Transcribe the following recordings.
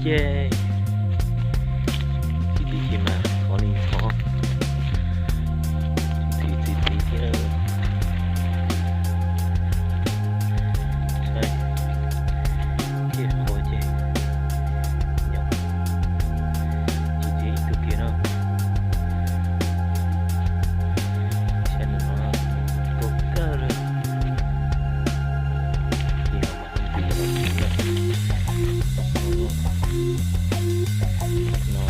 Ces txiv txiv mas qhov li qhov, txiv txiv txiv thiab. Saib, tiaj qhov ces nyob txiv txiv ib tug kiag no. Saib nws no, tua kawg li. Ces no mas ntxiv no txiv no. No.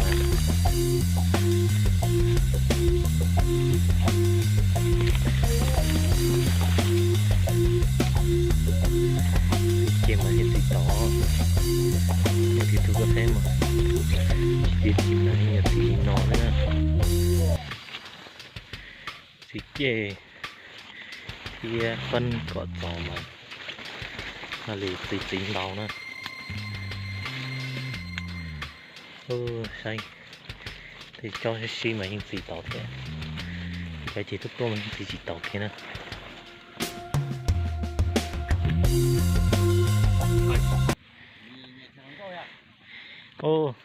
Txiv ces mas yeej txiv tod, yog txiv tug kab feb mas tsis tias txiv no, yog txiv li no na. Txiv ces thiab qab kom txog mas no li txiv txiv ntau na. Saib, tej tsob sib sib mas yeej txiv tod thiab, cov ces tuaj tuaj mas yeej txiv tsis tod kiag na. Ub,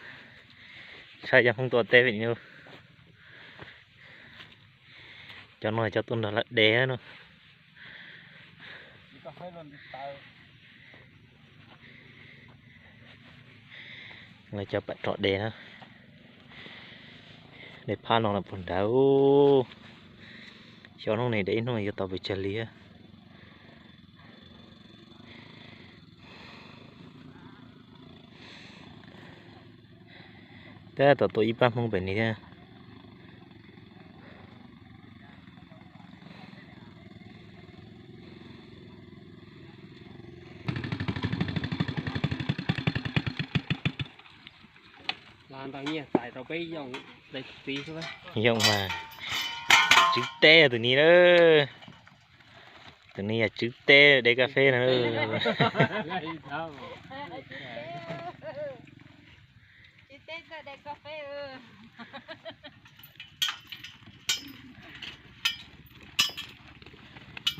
saib cov Hmoob tuaj teb vim no. Cov no cov tuaj nrog lawv de no. Lawv cov pam rov de na. De phab no los puag nrad. Xyov hnub no de ib hnub yuav tau pes tsawg li. Tab tom tua ib pab Hmoob pem ni thiab. Los ntau nyiaj txais rau peb yoo, txiv xwb. Yoo mas tswv teb tus ni na. Tus ni yog tswv teb de kab feb na.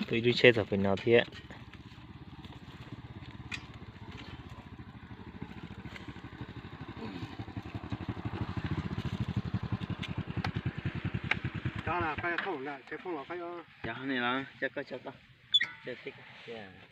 Tua ib lub tsheb txog pem no thiab. Cov no, cov no, cov koj, cov koj.